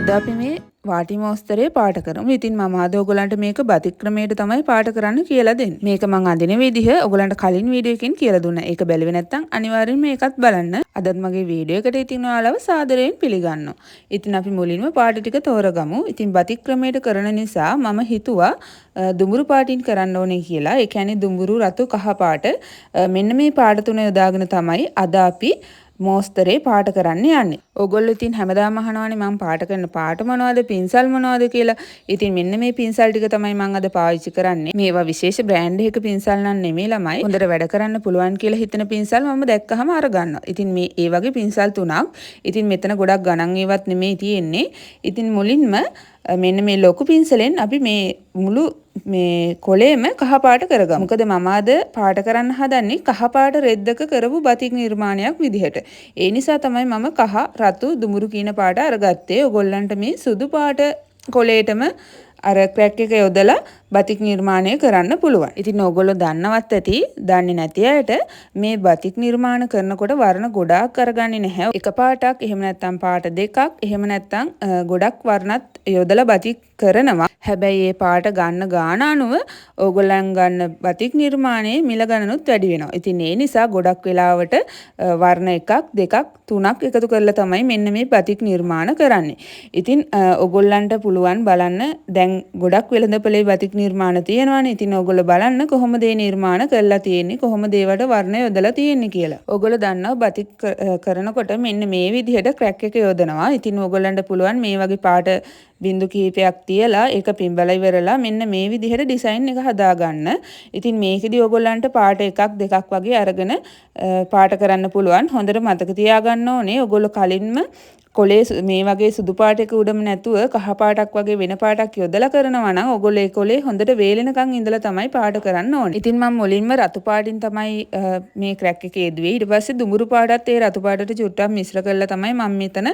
අද අපි මේ වාටි මෝස්තරේ පාට කරමු. ඉතින් මම අද ඔයගලන්ට මේක බතික් ක්‍රමයට තමයි පාට කරන්න කියලා දෙන්නේ. මේක මං අඳින විදිහ ඔයගලන්ට කලින් වීඩියෝ එකකින් කියලා දුන්නා. ඒක බැලුවේ නැත්නම් අනිවාර්යෙන්ම ඒකත් බලන්න. අදත් මගේ වීඩියෝ එකට ඉතින් ඔයාලව සාදරයෙන් පිළිගන්නවා. ඉතින් අපි මුලින්ම පාට ටික තෝරගමු. ඉතින් බතික් ක්‍රමයට කරන නිසා මම හිතුවා දුඹුරු පාටින් කරන්න ඕනේ කියලා. ඒ කියන්නේ දුඹුරු රතු කහ පාට. මෙන්න මේ පාට තුන යොදාගෙන තමයි අද අපි මෝස්තරේ පාට කරන්න යන්නේ. ඔයගොල්ලෝ ඉතින් හැමදාම අහනවානේ මං පාට කරන පාට මොනවද, පින්සල් මොනවද කියලා. ඉතින් මෙන්න මේ පින්සල් ටික තමයි මං අද පාවිච්චි කරන්නේ. මේවා විශේෂ බ්‍රෑන්ඩ් එකක පින්සල් නම් නෙමෙයි ළමයි. හොඳට වැඩ කරන්න පුළුවන් කියලා හිතන පින්සල් මම දැක්කහම අර ගන්නවා. ඉතින් මේ ඒ වගේ පින්සල් තුනක්. ඉතින් මෙතන ගොඩක් ගණන් ඒවත් නෙමෙයි තියෙන්නේ. ඉතින් මුලින්ම මෙන්න මේ ලොකු පින්සලෙන් අපි මේ මුළු මේ කොලේම කහ පාට කරගමු. මොකද මම අද පාට කරන්න හදන්නේ කහ පාට රෙද්දක කරපු බතික් නිර්මාණයක් විදිහට. ඒ නිසා තමයි මම කහ, රතු, දුඹුරු කියන පාට අරගත්තේ. ඔයගොල්ලන්ට මේ සුදු පාට කොලේටම අර ක්‍රැක් එක යොදලා බතික් නිර්මාණය කරන්න පුළුවන්. ඉතින් ඕගොල්ලෝ දන්නවත් ඇති, දන්නේ නැති අයට මේ බතික් නිර්මාණ කරනකොට වර්ණ ගොඩාක් අරගන්නේ නැහැ. එක පාටක්, එහෙම නැත්නම් පාට දෙකක්, එහෙම නැත්නම් ගොඩක් වර්ණත් යොදලා බතික් කරනවා. හැබැයි ඒ පාට ගන්න ගාන අනුව ඕගොල්ලන් ගන්න බතික් නිර්මාණයේ මිල ගණනුත් වැඩි වෙනවා. ඉතින් ඒ නිසා ගොඩක් වෙලාවට වර්ණ එකක්, දෙකක්, තුනක් එකතු කරලා තමයි මෙන්න මේ බතික් නිර්මාණ කරන්නේ. ඉතින් ඕගොල්ලන්ට පුළුවන් බලන්න දැන් ගොඩක් වෙළඳපොලේ බතික් නිර්මාණ තියෙනවානේ. ඉතින් ඕගොල්ලෝ බලන්න කොහොමද මේ නිර්මාණ කරලා තියෙන්නේ, කොහොමද ඒවට වර්ණ යොදලා තියෙන්නේ කියලා. ඕගොල්ලෝ දන්නවා බතික් කරනකොට මෙන්න මේ විදිහට ක්‍රැක් එක යොදනවා. ඉතින් ඕගොල්ලන්ට පුළුවන් මේ වගේ පාට බින්දු කිහිපයක් තියලා ඒක පිඹලා ඉවරලා මෙන්න මේ විදිහට ඩිසයින් එක හදාගන්න. ඉතින් මේකෙදි ඕගොල්ලන්ට පාට එකක් දෙකක් වගේ අරගෙන පාට කරන්න පුළුවන්. හොඳට මතක තියාගන්න ඕනේ ඕගොල්ලෝ කලින්ම කොලේ මේ වගේ සුදු පාට එක උඩම නැතුව කහ පාටක් වගේ වෙන පාටක් යොදලා කරනවා නම් ඔයගොල්ලෝ ඒ කොලේ හොඳට වේලෙනකන් ඉඳලා තමයි පාට කරන්න ඕනේ. ඉතින් මම මුලින්ම රතු පාටින් තමයි මේ ක්‍රැක් එක යෙදුවේ. ඊට පස්සේ දුඹුරු පාටත් ඒ රතු පාටට චුට්ටක් මිශ්‍ර කරලා තමයි මම මෙතන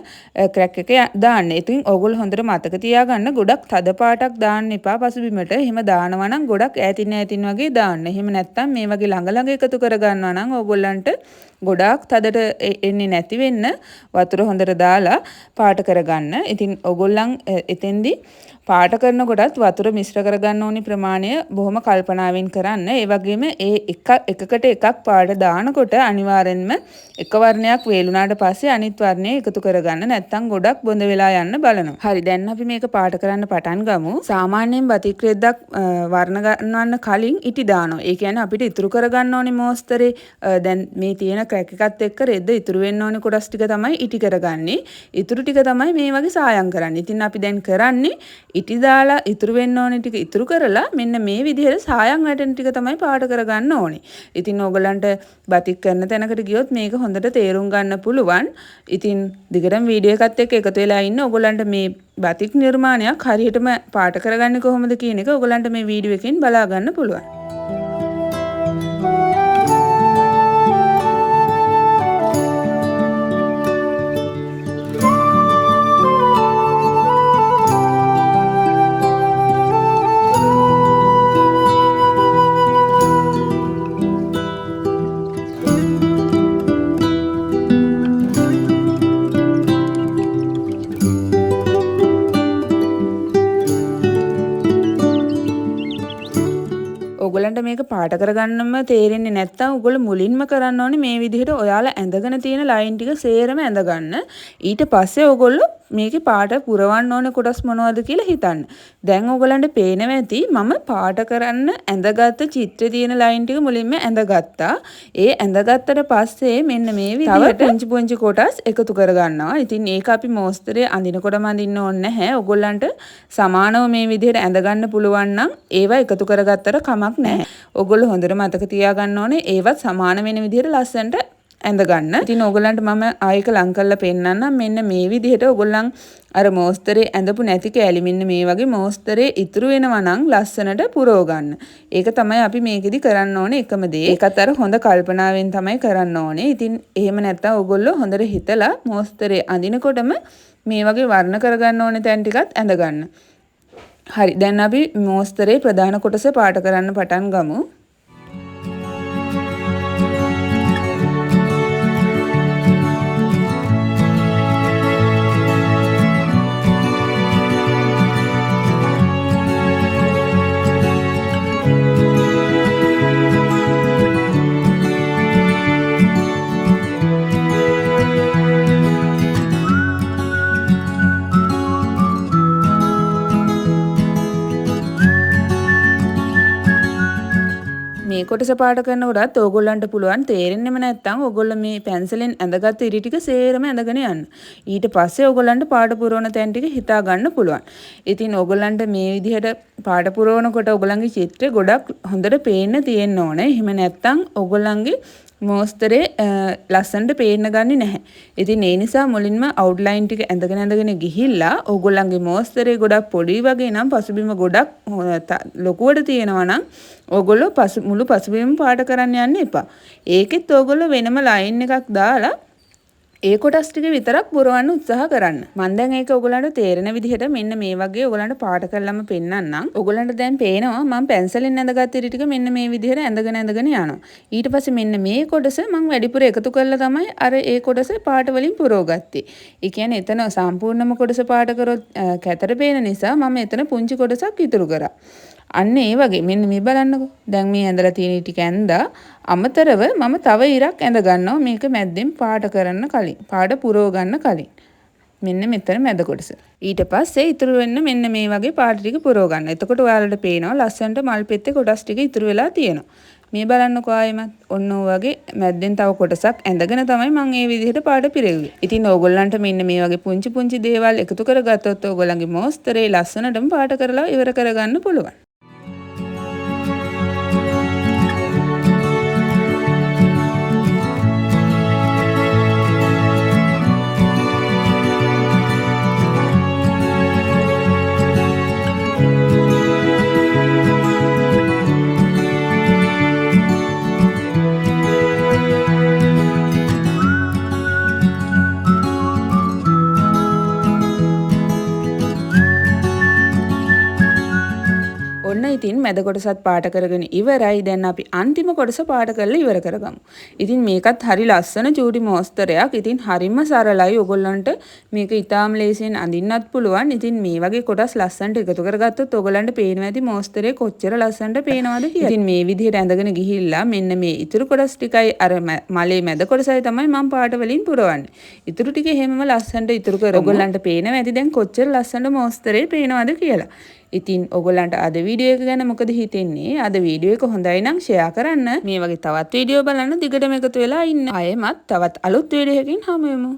ක්‍රැක් එක දාන්නේ. ඉතින් ඔයගොල්ලෝ හොඳට මතක තියාගන්න ගොඩක් තද පාටක් දාන්න එපා පසුබිමට. එහෙම දානවා නම් ගොඩක් ඈතින් ඈතින් වගේ දාන්න. එහෙම නැත්නම් මේ වගේ ළඟ ළඟ එකතු කරගන්නවා නම් ඔයගොල්ලන්ට ගොඩාක් තදට එන්නේ නැති වෙන්න වතුර හොඳට දාලා පාට කරගන්න. ඉතින් ඔයගොල්ලන් එතෙන්දි පාට කරනකොටත් වතුර මිශ්‍ර කරගන්න ඕනි ප්‍රමාණය බොහොම කල්පනාවෙන් කරන්න. ඒ වගේම ඒ එකකට එකක් පාට දානකොට අනිවාර්යෙන්ම එක වර්ණයක් වේලුණාට පස්සේ අනිත් වර්ණය එකතු කරගන්න. නැත්තම් ගොඩක් බොඳ වෙලා යන්න බලනවා. හරි, දැන් අපි මේක පාට කරන්න පටන් ගමු. සාමාන්‍යයෙන් බතික් රෙද්දක් වර්ණ ගන්නවන්න කලින් ඉටි දානවා. ඒ කියන්නේ අපිට ඉතුරු කරගන්න ඕනි මෝස්තරේ. දැන් මේ තියෙන ක්‍රැක් එකත් එක්ක රෙද්ද ඉතුරු වෙන්න ඕනි කොටස් ටික තමයි ඉටි කරගන්නේ. ඉතුරු ටික තමයි මේ වගේ සායම් කරන්නේ. ඉතින් අපි දැන් කරන්නේ ඉටි දාලා ඉතුරු වෙන්න ඕනේ ටික ඉතුරු කරලා මෙන්න මේ විදිහට සායම් වැටෙන ටික තමයි පාට කරගන්න ඕනේ. ඉතින් ඕගොල්ලන්ට බතික් කරන තැනකට ගියොත් මේක හොඳට තේරුම් ගන්න පුළුවන්. ඉතින් දිගටම වීඩියෝ එකත් එක්ක එකතු වෙලා ඉන්න ඕගොල්ලන්ට මේ බතික් නිර්මාණයක් හරියටම පාට කරගන්නේ කොහොමද කියන එක ඕගොල්ලන්ට මේ වීඩියෝ එකෙන් බලා ගන්න පුළුවන්. ඔයගොල්ලන්ට මේක පාට කරගන්නම තේරෙන්නේ නැත්නම් ඔයගොල්ලෝ මුලින්ම කරන්න ඕනේ මේ විදිහට ඔයාලා ඇඳගෙන තියෙන ලයින් ටික සේරම ඇඳගන්න. ඊට පස්සේ ඔයගොල්ලෝ මේකේ පාට පුරවන්න ඕනේ කොටස් මොනවද කියලා හිතන්න. දැන් ඔයගොල්ලන්ට පේනවා ඇති මම පාට කරන්න ඇඳගත්ත චිත්‍රේ තියෙන ලයින් ටික මුලින්ම ඇඳගත්තා. ඒ ඇඳගත්තට පස්සේ මෙන්න මේ විදිහට පුංචි පුංචි කොටස් එකතු කරගන්නවා. ඉතින් ඒක අපි මෝස්තරේ අඳිනකොටම අඳින්න ඕනේ නැහැ. ඔයගොල්ලන්ට සමානව මේ විදිහට ඇඳගන්න පුළුවන් නම් ඒවා එකතු කරගත්තට කමක් නැහැ. ඔයගොල්ලෝ හොඳට මතක තියාගන්න ඕනේ ඒවත් සමාන වෙන විදිහට ලස්සනට ඇඳගන්න. ඉතින් ඔයගොල්ලන්ට මම ආයෙක ලං කරලා පෙන්නන්නම්. මෙන්න මේ විදිහට ඔයගොල්ලන් අර මෝස්තරේ ඇඳපු නැති කෑලි මෙන්න මේ වගේ මෝස්තරේ ඉතුරු වෙනවා නම් ලස්සනට පුරව ගන්න. ඒක තමයි අපි මේකෙදි කරන්න ඕනේ එකම දේ. ඒකත් අර හොඳ කල්පනාවෙන් තමයි කරන්න ඕනේ. ඉතින් එහෙම නැත්තම් ඔයගොල්ලෝ හොඳට හිතලා මෝස්තරේ අඳිනකොටම මේ වගේ වර්ණ කරගන්න ඕනේ තැන් ටිකත් ඇඳගන්න. හරි, දැන් අපි මෝස්තරේ ප්‍රධාන කොටස පාට කරන්න පටන් ගමු. මේ කොටස පාට කරනකොටත් ඕගොල්ලන්ට පුළුවන් තේරෙන්නෙම නැත්නම් ඕගොල්ලෝ මේ පැන්සලෙන් ඇඳගත්තු ඉරි ටික සේරම ඇඳගෙන යන්න. ඊට පස්සේ ඕගොල්ලන්ට පාට පුරවන තැන් ටික හිතා ගන්න පුළුවන්. ඉතින් ඕගොල්ලන්ට මේ විදිහට පාට පුරවනකොට ඕගොල්ලන්ගේ චිත්‍රය ගොඩක් හොඳට පේන්න තියෙන්න ඕනේ. එහෙම නැත්නම් ඕගොල්ලන්ගේ මෝස්තරේ ලස්සනට පේන්න ගන්නේ නැහැ. ඉතින් ඒ නිසා මුලින්ම අවුට්ලයින් ටික ඇඳගෙන ඇඳගෙන ගිහිල්ලා ඕගොල්ලන්ගේ මෝස්තරේ ගොඩක් පොඩි වගේ නම් පසුබිම ගොඩක් ලොකුවට තියෙනවා නම් ඕගොල්ලෝ මුළු පසුබිම පාට කරන්න යන්න එපා. ඒකෙත් ඕගොල්ලෝ වෙනම ලයින් එකක් දාලා ඒ කොටස් ටික විතරක් පුරවන්න උත්සාහ කරන්න. මං දැන් ඒක ඔයගොල්ලන්ට තේරෙන විදිහට මෙන්න මේ වගේ ඔයගොල්ලන්ට පාට කරලම පෙන්නන්නම්. ඔයගොල්ලන්ට දැන් පේනවා මං පැන්සලෙන් ඇඳගත්ත ඉරි ටික මෙන්න මේ විදිහට ඇඳගෙන ඇඳගෙන යනවා. ඊට පස්සේ මෙන්න මේ කොටස මං වැඩිපුර එකතු කරලා තමයි අර ඒ කොටස පාට වලින් පුරවගත්තේ. ඒ කියන්නේ එතන සම්පූර්ණම කොටස පාට කරොත් කැතට පේන නිසා මම එතන පුංචි කොටසක් ඉතුරු කරා. අන්න ඒ වගේ මෙන්න මේ බලන්නකෝ. දැන් මේ ඇඳලා තියෙන ටික ඇඳා අමතරව මම තව ඉරක් ඇඳ ගන්නවා මේක මැද්දෙන් පාට කරන්න කලින්. පාට පුරව ගන්න කලින්. මෙන්න මෙතන මැද කොටස. ඊට පස්සේ ඉතුරු වෙන්න මෙන්න මේ වගේ පාට ටික පුරව ගන්න. එතකොට ඔයාලට පේනවා ලස්සනට මල් පෙත්තේ කොටස් ටික ඉතුරු වෙලා තියෙනවා. මේ බලන්නකෝ ආයෙමත් ඔන්න ඔය වගේ මැද්දෙන් තව කොටසක් ඇඳගෙන තමයි මං ඒ විදිහට පාට පිරෙව්වේ. ඉතින් ඕගොල්ලන්ට මෙන්න මේ වගේ පුංචි පුංචි දේවල් එකතු කරගත්තොත් ඕගොල්ලන්ගේ මෝස්තරේ ලස්සනටම පාට කරලා ඉවර කරගන්න පුළුවන්. ඔන්න ඉතින් මැද කොටසත් පාට කරගෙන ඉවරයි. දැන් අපි අන්තිම කොටස පාට කරලා ඉවර කරගමු. ඉතින් මේකත් හරි ලස්සන චූටි මෝස්තරයක්. ඉතින් හරිම සරලයි. ඔයගොල්ලන්ට මේක ඉතාම ලේසියෙන් අඳින්නත් පුළුවන්. ඉතින් මේ වගේ කොටස් ලස්සනට එකතු කරගත්තොත් ඔයගොල්ලන්ට පේනවා ඇති මෝස්තරේ කොච්චර ලස්සනට පේනවද කියලා. ඉතින් මේ විදිහට ඇඳගෙන ගිහිල්ලා මෙන්න මේ ඉතුරු කොටස් ටිකයි අර මලේ මැද කොටසයි තමයි මම පාට වලින් පුරවන්නේ. ඉතුරු ටික එහෙමම ලස්සනට ඉතුරු කරමු. ඔයගොල්ලන්ට පේනවා ඇති දැන් කොච්චර ලස්සනට මෝස්තරේ පේනවද කියලා. ඉතින් ඔයගොල්ලන්ට අද වීඩියෝ එක ගැන මොකද හිතෙන්නේ? අද වීඩියෝ එක හොඳයි නම් ෂෙයා කරන්න. මේ වගේ තවත් වීඩියෝ බලන්න දිගටම එකතු වෙලා ඉන්න. ආයෙමත් තවත් අලුත් වීඩියෝ එකකින් හමු වෙමු.